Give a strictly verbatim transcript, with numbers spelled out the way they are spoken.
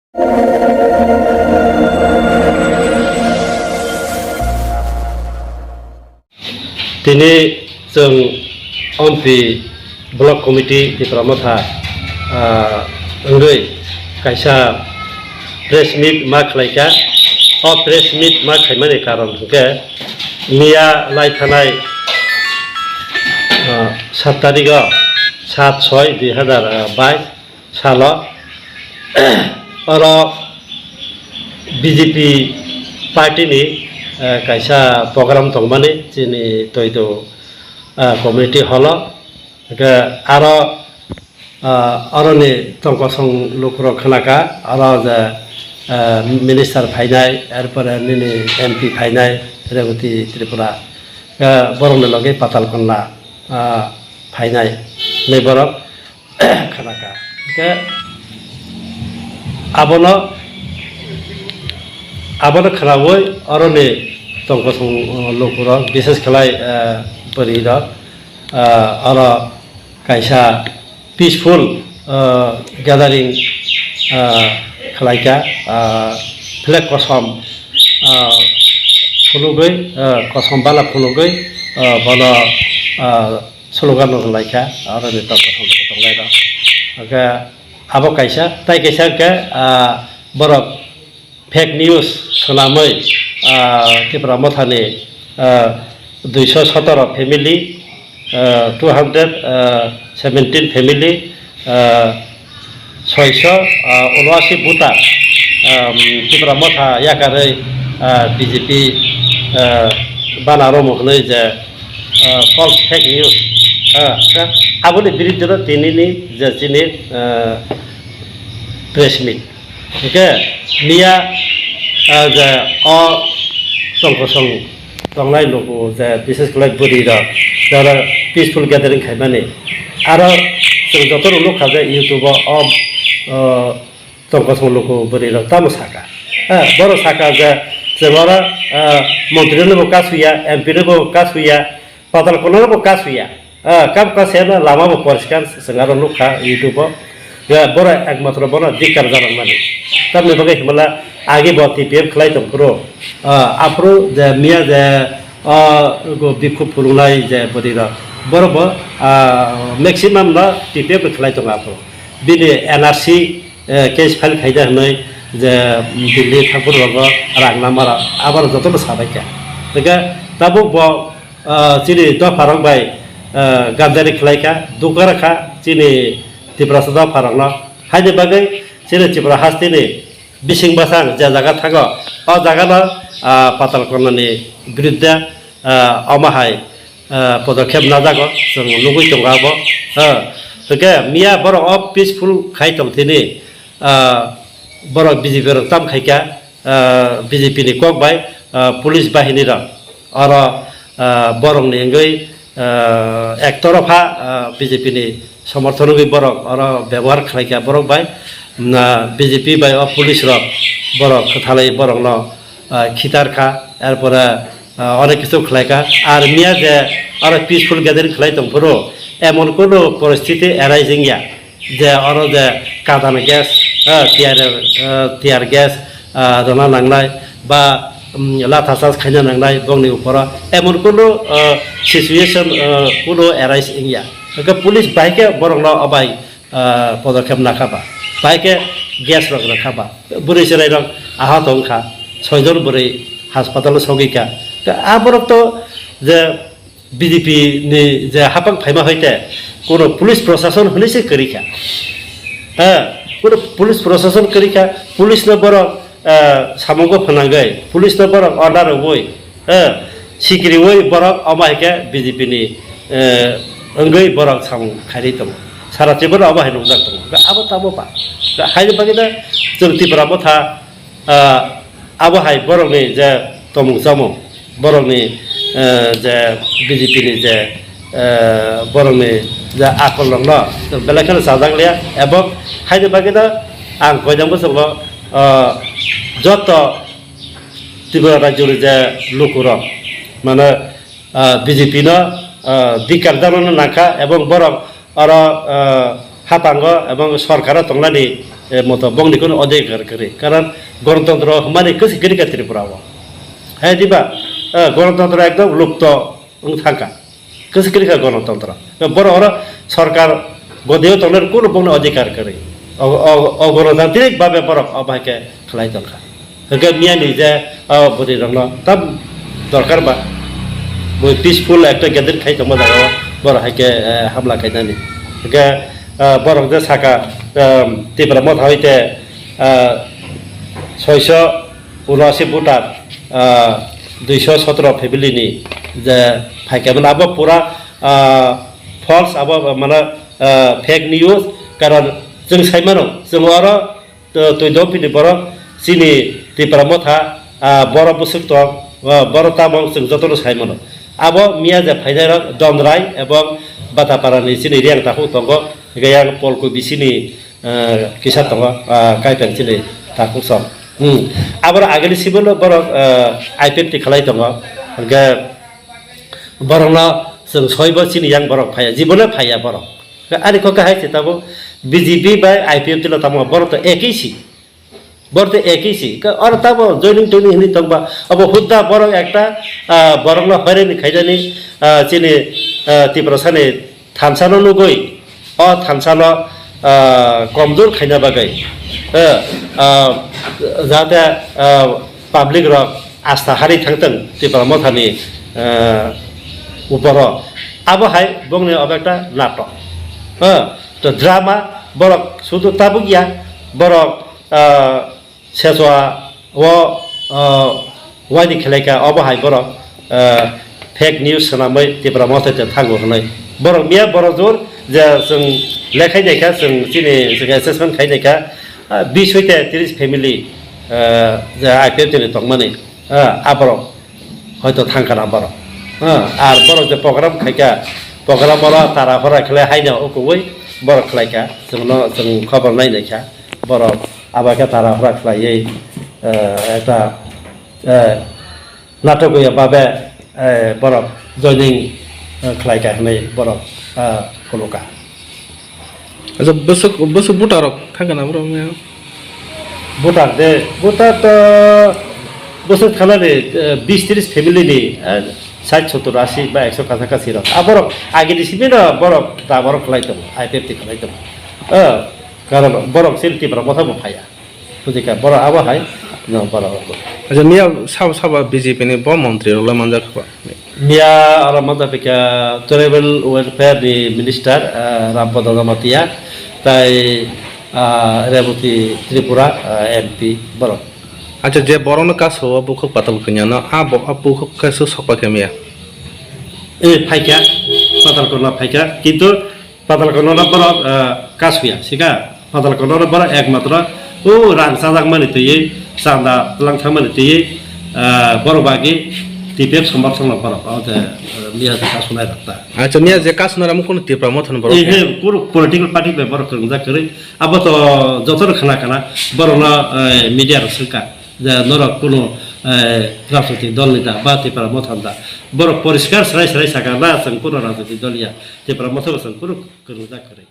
Tini chwng Ompi Block Committee Tipra Motha, ah, wngwi kaisa press meet ma khlaikha. O press meet ma khaimani karon hwnkhe miya lai thanai, ah, sat tarigo, sat soi dui hazar bais salo, oro B J P party ni, eh, kaisa program tongmani chini Toido, eh, community hall o. Hwnkhe aro, eh, oroni tongkosong lukurok khnakha, oro je, eh, minister phainai, erpore nini M P phainai, Reboti Tripura, eh, borokni loge Patal Konna, eh, phainai, hinwi borok khnakha. Hwnkhe abono, abono khnaui oroni tongkosong, uh, lukurok, bises khlai, uh, bwrwirok, uh, oro kaisa peaceful, uh, gathering, uh, khlaikha, uh, flag kosom, uh, phunugwi, uh, kosom bala phunugwi, uh, bono, uh, slogan rok lai kha, aro ni tok tok tok lai rok. Hwnkhe abo kaisa, tai kaisa hwnkhe, ah, borok fake news swnamwi, ah, Tipra Mothani, ah, duiso sotoro family, ah, two hundred seventeen family, ah, soiso, ah, unoasi voter, um, Tipra Motha yakarwi, ah, B J P, ah, bana romo hwnwi je, ah, false fake news, ah, ka-, aboni biruddhe no tinini je chini, ah, press meet. Hwnkhe miya, ah, je o tongkosong tongnai luku je bises khlai bwrwi rok, jara peaceful gathering khaimani. Aro chwng joto rok nukha je YouTube o, o, o tongkosong luku bwrwi rok tamo saka. Eh, borok saka je chwng oro, eh, montri no bo kasuya, M P no bo kasuya, patal kono no bo kasuya. Eh, kap kaseno lama bo poriskar chwng aro nukha YouTube o. Ya, borok ekmatro bono dikar janang mani. Tamni bagwi himala agi bo T P F khlai tong phuru. Ah, aphuru je miya je, ah, go bikhu phurungnai je bwrwi rok. Borok bo, ah, maximum no T P F khlai tongo aphuru. Bini N R C, eh, case file khaida hwnwi je Delhi thangphuru rogo rang namara abar jotono sabaikha. Hwnkhe tabuk bo, ah, chini dopharok bai, ah, ganjari khlaikha, dukha rakha chini Tiprasa dopharokno. Haini bagwi chini Tripura hasteni bising bwsang je jaga thango, o jagano, ah, Patal Konnani biruddhe, ah, omo hai, ah, podokhep najago, chwng nugwi tongo abo. Ah, hwnkhe miya borok o peaceful khai tongthini, ah, borok B J P rok tam khaikha, ah, B J P ni kok bai, ah, police bahini rok oro, ah, borok ni wngwi, ah, ektorokha, ah, B J P ni somorthon wngwi borok oro bebohar khlaikha borok bai, na B J P bai o police rok borok kwthalwi borokno, ah, khitarkha, erpore, ah, onek kichu khlaikha. Ar miya je oro peaceful gathering khlai tongphuru emon kono poristiti arise wngya. Je oro je kadana gas, eh, tear, eh, tear gas, ah, rwna nangnai ba, mm, latha charge khaina nangnai bongni uporo emon kunu, eh, situation, eh, kunu arise wngya. Hwnkhe police bai khe borokno obai, eh, podokhep nakha ba, bai khe gas rok rwkha ba, bwrwi chwrai rok ahot wngkha, soijon bwrwi haspatalo sogwikha. Aborok to je B J P ni je hapang phaima hoite kuno police prosason hwnwi se kwrwi kha. Ha, kuno police prosason kwrwi kha, police no borok, eh, samungo phwnangwi, police no borok order rwwi, eh, sikiriwi borok omo hai khe B J P ni, eh, wngwi borok samung khairwi tongo. Sara Tripura omo hai nukjak tongo. Abo tamo ba. Haini bagwi da chwng Tipra Motha, ah, abo hai borokni je tomung chamung, borokni, eh, je B J P ni je, eh, borokni je akol rokno belai kheno chajak liya, ebong haini bagwi no ang koidang bosongo, ah, joto Tripura rajyoni je lukurok mane, ah, B J P no, ah, dikar janano nangkha ebong borok oro, ah, hapango ebong sorkaro tongnani eh, moto bongni kono odhikar kwrwi. Karon gonotantro hwnmani kwswi kwrwi kha Tripura o. Hai diba, eh, gonotantro ekdom lupto wng thangkha. Kwswi kwrwi kha gonotantro. Borok oro sorkar godeo tongnai kono bongni odhikar kwrwi. O, o, o gonotantrik babe borok obo hai khe khlai tongkha. Hwnkhe miyani je, o, bwrwi rokno tam dorkar ba, bo peaceful ekta gathering khai tongma jaga o borok hai khe, eh, hamla khainani. Hwnkhe, eh, borok je saka, eh, Tipra Motha hoite, eh, soiso unoashi voter, ah, duiso sotro family ni je phaikha, mane abo pura, ah, false, abo mane, ah, fake news. Karon chwng sai mano, chwng oro, ah, twi dopini borok chini Tipra Motha, ah, borok bwswk tong, ah, borok tabok chwng jotono sai mano. Abo miya je phainai rok Dondrai ebong Batapara ni chini Riang Takhuk tongo, hwnkhe yang Polku bisini eh, kisa tongo, ah, Kaipeng chini takhuk song. Hmm. Aboro agini sibolo borok, eh, I P F T khlai tongo. Hwnkhe borokno chwng soibo chini yang borok phaiya, jibono phaiya borok. Ani kok hai se tabuk B J P bai I P F T lo tamo borok to ekhi si. Borok to ekhi si. Ka oro tamo joining toining hwnwi tongba abo hudda borok ekta, ah, borokno hoireni khainani, ah, chini, ah, Tiprasani thansa no nugwi, o thansa no, ah, komjor khaina bagwi, eh, ah, jate, ah, public rok asta hari thangtong Tipra Mothani, ah, uporo. Abo hai bongni obo ekta natok. Eh, to drama borok sudu tabuk ya, borok, ah, Sechwa o, ah, waini khlaika, obo hai borok, ah, fake news swnamwi Tipra Motha te thango hwnwi. Borok miya borok jor je chwng lekhai naikha, chwng chini chwng assessment khai naikha, ah, bis hoite tris family, ah, je I P F T ni tongmani, ah, aborok hoito thangkha na borok. Ah, ar borok je program khaika, program oro tara hora khlai haino ukugwi borok khlaika, chwngno chwng khobor nai naikha. Borok abo khe tara hora khlaiwi, eh, ekta, eh, natok ya babe, eh, borok joining, eh, khlai ka hwnwi borok, eh, phunukha. Acha bwswk, bwswk buta rok thangkha na borok mia? Buta de, buta to bwswk thanani, eh, bis tris family ni, eh, sait sottor asi ba ekso kasa kasi rok. Aborok agini simi no borok da borok khlai tongo, I P F T khlai tongo. Eh, Karon borok chini Tipra Motha bo phaiya. Bujikha, borok abo hai, no, borok abo. Acha, miya sabo sabo B J P ni bo montri rok le manjak kha ba? Miya oro manjak kha Tribal Welfare ni Minister, ah, Rampada Jamatia, tai, ah, Rebati Tripura, ah, M P borok. Acha, je borok no kaso o bukhuk patal kanya no, abo, a bukhuk kaso sokpa khe miya? Eh, phaikha, patal kona phaikha, kintu Patal Kondoro borok, ah, kasuya, sika Patal Kondoro borok ekmatro o rang chajakmani twiwi, chanda twlang thangmani twiwi, ah, borok bagi T P F sombar songno borok, o je, ah, miya je kasunai rok ta. Acha, miya je kasunai rok kunu Tipra Motha ni borok Eh, ya? He, kunu political party bai borok kwrwngjak kwrwi. Abo to joto no khna khna borokno, eh, media rok swngkha. Je norok kunu, eh, rajnoitik dol ni da ba Tipra Motha ni da. Borok poriskar srai srai saka na chwng kunu rajnoitik dol ya. Tipra Motha bo chwng kunu kwrwngjak kwrwi.